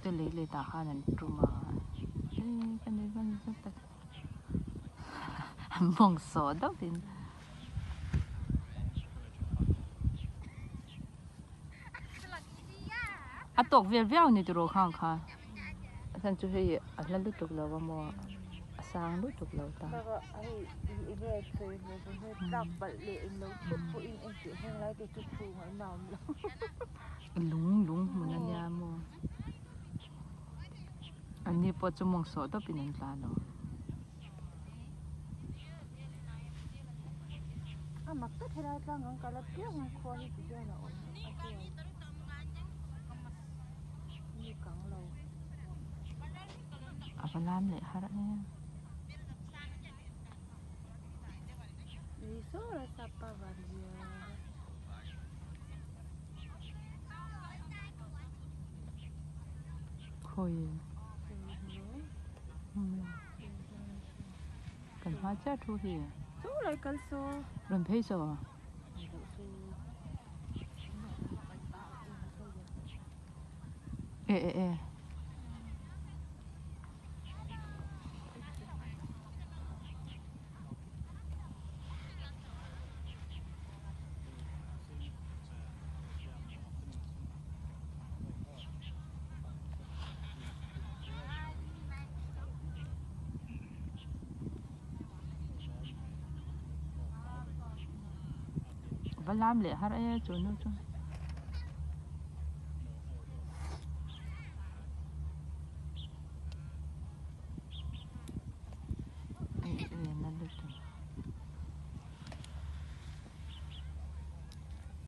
Te lei let ah khan an tum a e ka nui hman zet tak an mawng sawh deuh in. A tawk vel viau a ni tiraw khang khan a chhan chu hei a hla lutuk lo a maw a sang lutuk lo ta. Lung lung hmun a nia maw an ni pawh chu mawng sawh tawpin an tlan awm. A mak tak helai tlang ang kal apiang ang khua hi ti hian a awm a hriat mi kang lo. A va lam leh har em. Ni saw a sapa van zia. Khawi kan hma chiah thu hi. Chu lai kal saw. Rawn phei saw. E e e. Va lam leh har e chu nu chu.